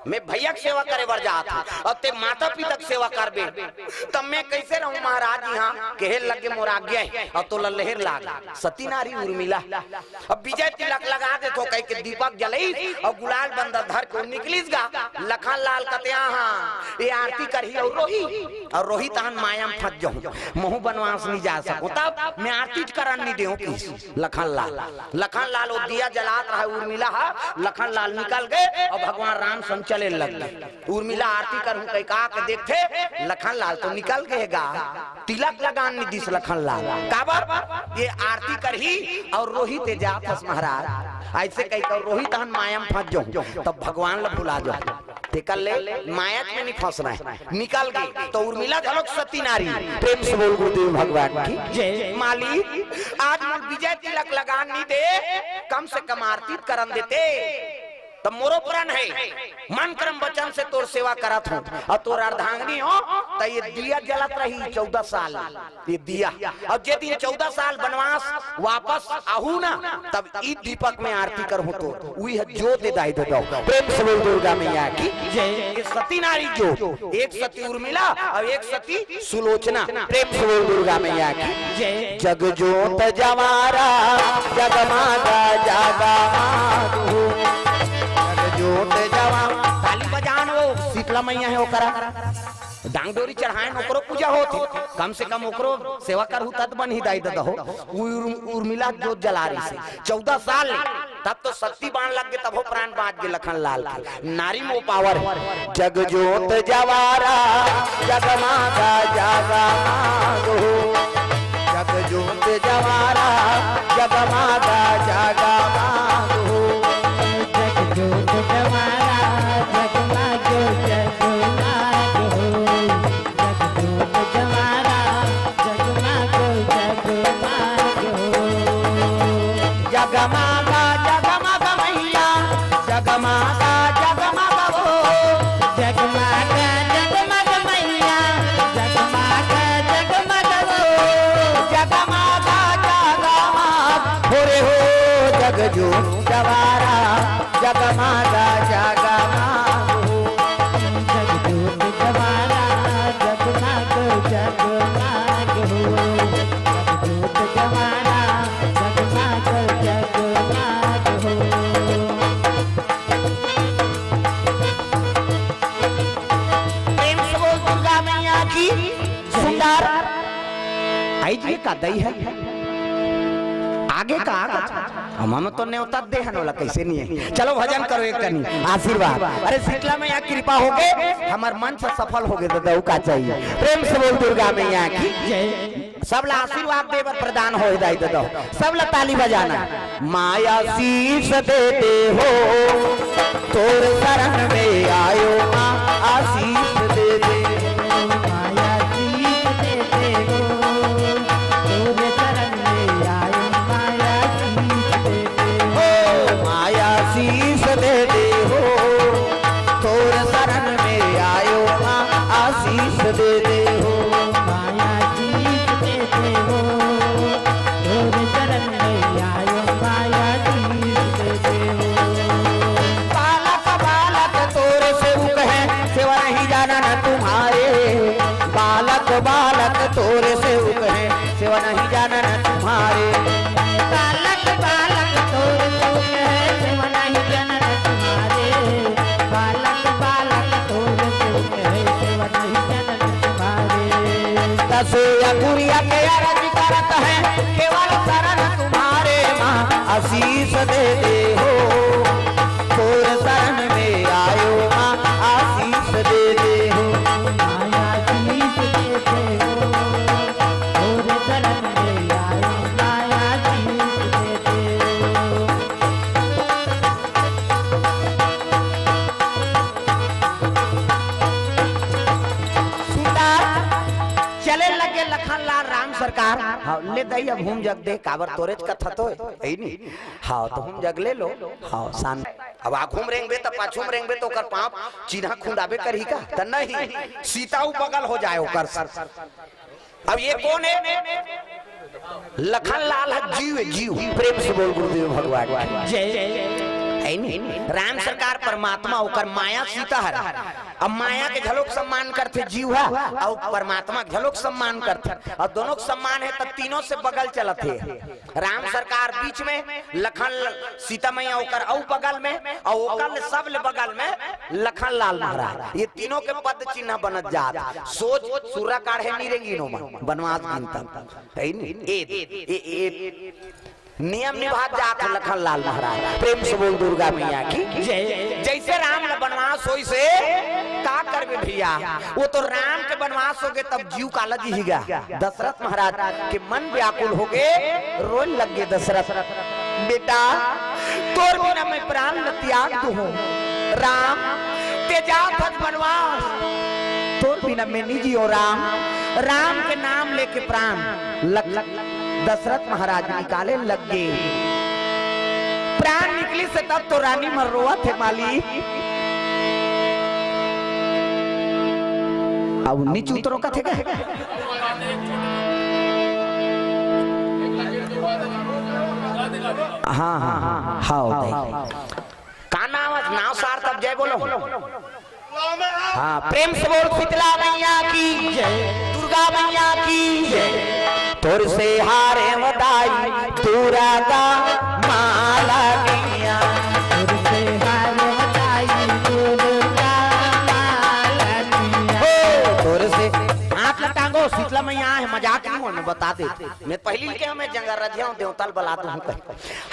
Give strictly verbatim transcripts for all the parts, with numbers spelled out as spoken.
मैं भैया के सेवा करे बर जात हूँ अउ ते माता पिता के सेवा करबे, तब मैं कैसे रहूँ महाराज यहाँ? कहे लगे मोर आज्ञा हे अउ तोला लहर लाग सती नारी उर्मिला। अब विजय तिलक लगा देथो कहिके दीपक जलइस अउ गुलाल बंदर धर के निकलिस गा। लखन लाल कते आहा, ये आरती करही अउ रोही, अउ रोही तहन माया म फंस जाहूँ, महूँ बनवास नहीं जा सकूँ, तब मैं आरती करन नहीं देहूँ किस लखन लाल। लखन लाल वो दिया जलात रहा, उर्मिला हा, लखन लाल निकल गए अउ भगवान राम संग चले लग गए। उर्मिला आरती करहूँ कहि का के देखथे, लखन लाल तो निकल गए गा। तिलक लगान नहीं दिस लखन लाल। काबर? ये आरती करही अउ रोही ते जात हस महाराज। ऐसे कहि के रोही तहन माया म फंस जाहूँ, तब भगवान ला भुला जाहूँ। तेकर ले माया में नहीं फंसना हे। निकल गए तो उर्मिला घलोक सती नारी। प्रेम से बोल गुरुदेव भगवान की जय। मालिक, आज मोर विजय तिलक लगान नहीं दे, कम से कम आरती करन देते। तब मोरो प्रण हे, मन कर्म वचन से तोर सेवा करत हूँ अउ तोर अर्धांगिनी हो, त ये दिया जलत रही चौदह साल, ये दिया। अउ जे दिन चौदह साल बनवास वापस आहू ना, तब ई दीपक में आरती करहूँ तोर, उही ह जोत दे दाई दे दो। प्रेम से बोल दुर्गा मैया की जय। ये सती नारी जोत, एक सती उर्मिला अउ एक सती सुलोचना। प्रेम से बोल दुर्गा मैया की जय। जग जोत जवारा जगमागा जगमाग हो। जग जोत जवा, ताली बजान वो शीतला मैया हे ओकरा, डांगडोरी चढ़ाएन ओकरो पूजा होत हे, कम से कम ओकरो सेवा करहू तब बनही दाई ददा हो। उर-, उर्मिला जोत जला रहिसे चौदह साल ले, तब तो सती बाण लग गे, तभो प्राण बाँच गे लखन लाल के। नारी में वो पावर हे। जग जोत जवारा जगमागा जगमाग हो। जग जोत जवारा जगमागा जगमाग हो। जग जोत जवारा जगमाग जगमाग हो। जग जोत जवारा जगमाग जगमाग हो। जगमागा जगमाग मैया, जगमागा जगमाग हो। जगमागा जगमाग मैया, जगमागा जगमाग हो। जगमागा जगमाग हो रे हो, जग जोत जवारा जगमागा जगमाग हो। जग जोत जवारा जगमाग जगमाग हो। जग जोत जवारा जगमाग जगमाग हो। प्रेम से बोल दुर्गा मैया की। सुंदर। आई जी का दई हे, आगे का आगे। हमन तो नेवता दे हन, ओला कैसे नहीं हे? चलो भजन करो एक कनी, आशीर्वाद। अरे शीतला मैया कृपा हो गे, हमर मंच सफल हो गे, ददा अउ का चाहिए? प्रेम से बोल दुर्गा मैया की जय। सब ला आशीर्वाद दे बर प्रदान हो दाई ददा, सब ला ताली बजाना। माया शीश दे दे हो, तोर शरण में आयो माँ, आशीष दे दे। माया शीश दे दे हो, तोर शरण में आयो माया शीश दे दे। ओ माया शीश दे दे हो, तोर शरण में आयो माँ, आशीष दे दे हो। माया शीश दे दे हो, तोर शरण में आयो माया शीश दे दे हो। बालक बालक तोर सेवक है, सेवा नहीं जानन तुम्हारे। बालक बालक तोर सेवक है, सेवा नहीं जानन तुम्हारे। बालक बालक तोर सेवक है, सेवा नहीं जानन तुम्हारे। बालक बालक तोर सेवक है, सेवा नहीं जानन तुम्हारे। दस अँगुरिया के अरज करत है, केवल शरण तुम्हारे माँ, आशीष दे दे हो। तोर शरण में आयो माँ, आशीष दे दे हो। माँ आशीष दे दे हो, तोर शरण में आयो माँ, आशीष दे दे हो। सुंदर, चले लगे लखन लाल राम सरकार। हाँ, ले दई अब हूम जग दे, काबर तोरेच कथा तो हे, हे नी? हाँ, तो हूम जग ले लो। हाँ, शांत। अब आघूम रेंगबे त पाछूम रेंगबे त ओकर पाँव चिन्हा खुंदाबे करही का? त नहीं, सीता उ बगल हो जाए ओकर। अब ये कोन हे? लखन लाल ह जीव हे, जीव। प्रेम से बोल गुरुदेव भगवान की जय। राम सरकार परमात्मा, ओकर माया सीता हर। अब माया के घलोक सम्मान करथे जीव ह, अउ परमात्मा के घलोक सम्मान करथे, अउ दोनों के सम्मान हे, त तीनों से बगल चलत हे। राम सरकार बीच में, लखन ल-, सीता मैया ओकर अउ बगल में, अउ ओकर ले सब ले बगल में लखन लाल महाराज। ये तीनों के पद चिन्ह बनत जात। सोच सुरा काढ़े नी रेंगिन ओमन, बनवास गिनतन। है नी? ए, ए, ए, नियम निभात जात हे लखन लाल महाराज। प्रेम से बोल दुर्गा मैया की जय। जैसे राम ल बनवास होइस हे, का करबे भैया, वो तो राम के बनवास होगे, तब जीव काला जी ही गा। दशरथ महाराज के मन व्याकुल होगे, रोए लग गे दशरथ। बेटा, तोर बिना मैं प्राण ल त्याग दूहूं। राम, ते जात हस बनवास, तोर बिना मैं नी जियो राम। राम के नाम लेके प्राण लग दशरथ महाराज निकाले लग गे। प्राण निकलिस हे तब तो रानी मन रोवत हे, मालिक। अब नीच उतरो कथे का? हाँ, हाँ, हाँ, हाँ, दाई। का नाम हे? नाम सार तब जय बोलो। हाँ, प्रेम से बोल शीतला मैया की जय, दुर्गा मैया की जय। तोर से हारे म दाई दुर्गा माला मैया। तोर से हारे म दाई दुर्गा माला मैया। हो, तोर से हाथ ल टांगो, शीतला मैया हे, मजाक नहीं होने, बता दे। मैं पहिली के हमें जंगल रधिया देवता ल बला दूं कहीं।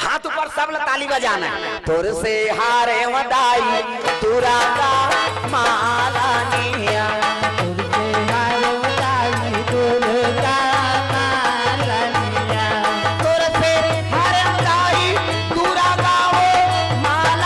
हाथ ऊपर, सब ल ताली बजाना हे। तोर से हारे म दाई दुर्गा माला मैया।